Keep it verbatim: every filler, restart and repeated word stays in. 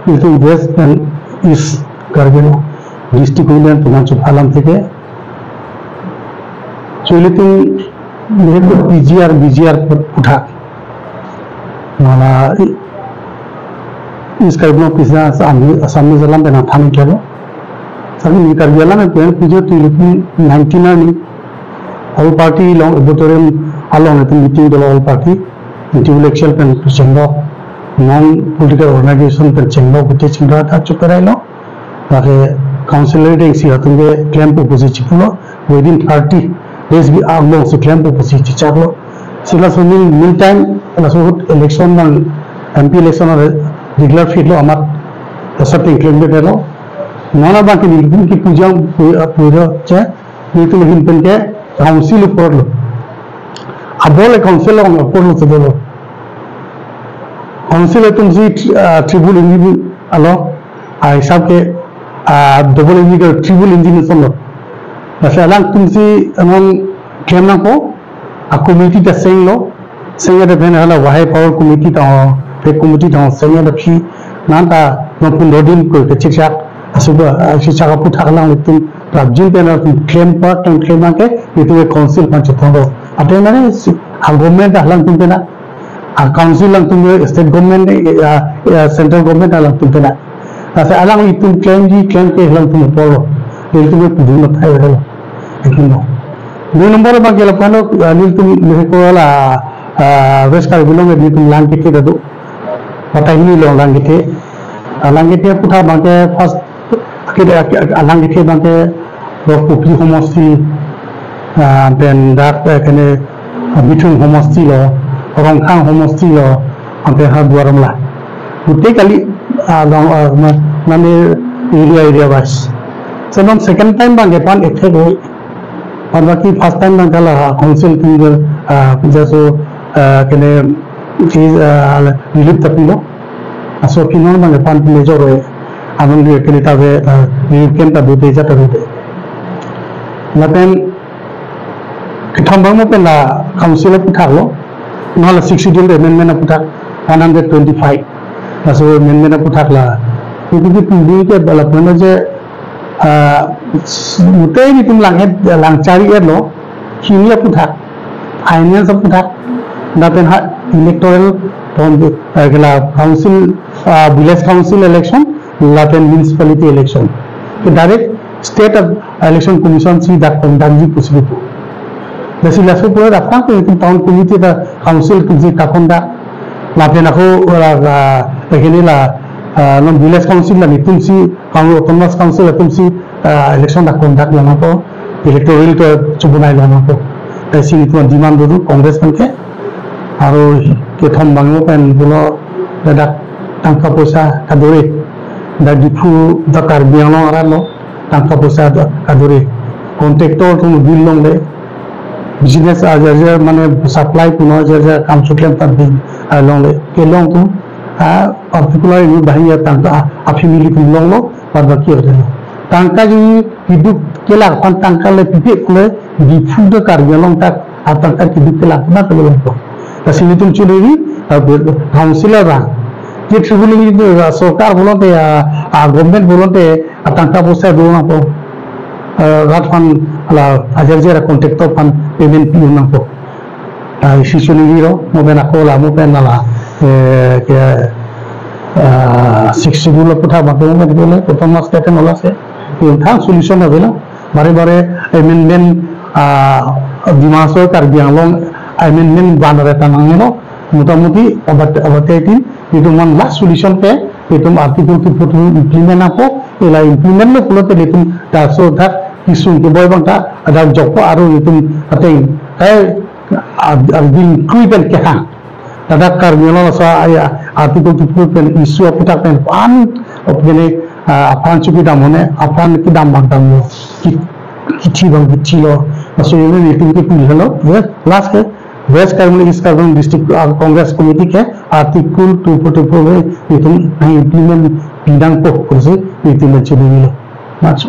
Itu West and East Karbi Anglong district union penang chup alam theke. Chuli tum mereka P G R, B G R puthak. Mala East Karbi Anglong pisa Assam, Assam jalan penang thani kelo. Sami ni Karbi alam pen P G R tu nineteen ni all party along auditorium along itu meeting dolo all party. Intellectual pen chenglo, non political organization pen chenglo, pute chenglo ta chuperailo. Lake council leader si atum ke claim proposal chipulo, within thirty days bi along si claim proposal chichaklo. Sila so mean, meantime, laso ahut election nang M P election declare fit lo amat, asa ting claim bebelo. Nona bangke nelitum ke pujang pu-, puira che, nelitum ahin pen ke council apor lo. Abole council along apor lo sedolo. Council atum si, ah, triple engine alo, ah, hisab ke, ah, double engine ke triple engine ason lo. Lasi alangtum si anong claim nangpo, a committee ta senglo, seng ada pen hala wahai power committee ta, pe committee ta seng ada phi, nang ta nong pun dodin ko ke chiksak, asuba, ah, chiksak aputhak alanglitum, prapjin pen atum claim pa, tang claim nang ke, itu ke council aphan chethong lo. Ate nang si, a government alangtum pen a, a council alangtum ke, state government, eh, ah, eh, central government alangtum pen a. Asa alanglitum claim ji, claim ke alangtum apor lo. Nelitum ke pudun athai lo. Itum lo. Dui number abang ke lapuan lo, ah, nelitum leheko la, ah, West Karbi Anglong nelitum lang kete dadu. Patani along lang kete. Ah, lang kete puthak abang ke first, kete, ah, lang kete abang ke Rongpukhri homosti, ah, pen dak, eh, kene, ah, Bithung homosti lo, Rongkhang homosti lo, ante ha Duar Amla. Gute kali, ah, along, ah, ma-, mane area, area wise. So, non second time abang ke pan ek thek hoi. Bad baki first time abang ke la, ah, council atum ke, ah, jaso, ah, kene, is, ah, relief ta pilo. Laso ke non abang ke pan major hoi. Amang ke kene ta ve, ah, relief camp ta dute ja ta dute. Lapen kethom abang mo pen la council aputhak lo. Non la Sixth Schedule amendment aputhak one hundred twenty-five. Laso amendment aputhak la. Itu ke pinding ke bala pen je, ah, s-, gute nelitum lang-et, lang chari-et lo. Hini aputhak, finance aputhak, lapen ha electoral bond, eh, ke la council, ah, village council election, lapen municipality election. Ke direct state of election commission si dak conduct ji pusi pu. Lasi laso pura dak pang ke town committee ta council ke ji ta conduct. Lapen ako la, la, begini la, ah, non village council la nelitum si, Kangro Autonomous Council atum si, ah, election ta conduct long ako, electoral ta chubunai long ako. Lasi nelitum demand do Congress abang ke. Aro kethom abang mo pen pulo ladak tangka poisa kadure. Dak Diphu dak Karbi Anglong arat lo tangka poisa dak kadure. Contractor atum bill longle. Business ajar ajar mane supply kuno ajar ajar kam suklem ta bill, ah, longle. Kelong atum, ah, particular ini bahaya tangka, ah, a family atum longlo, bad baki hotel lo. Tangka ji keduk kelak aphan tangka le pipe kule Diphu dak Karbi Anglong dak atangka keduk kelak na kule longpo. Lasi nelitum chuliri, ah, council abang. Ke triple engine, ah, sorkar pulote, ah, ah, government pulote, ah, tangka poisa do nangpo. Ah, rat aphan la ajar ajar contractor aphan payment pi nangpo. Ah, isi chuliri lo, mo pen ako la, mo pen la, eh, ke, ah, Sixth Schedule aputhak abang ke mo pen kule, prothom mas keten ola se. Yung thang solution avelo. Bare bare amendment, ah, Dima Hasao Karbi Anglong amendment ban re ta nangnelo, motamuti abat, abat tin, itum one last solution ke, itum Article two forty-two implement nangpo, ila implement lo pulote itum daso dak kisung keboi abang ta, adak jokpo aro itum ateng, eh, ad-, ad-, bin kui pen kehang. Ladak Karbi Anglong asa aya Article two forty-two pen issue aputhak pen pan, op gene, ah, aphan chuki dam hone, aphan kedam abang damlo. Ki-, kithi abang kithi lo. Laso yun nelitum ke pulhelo. West, last ke, West Karbi Anglong, East Karbi Anglong District, ah, Congress Committee ke Article two forty-two ke itum nang implement pi nangpo, kursi itum chini lo. Macho.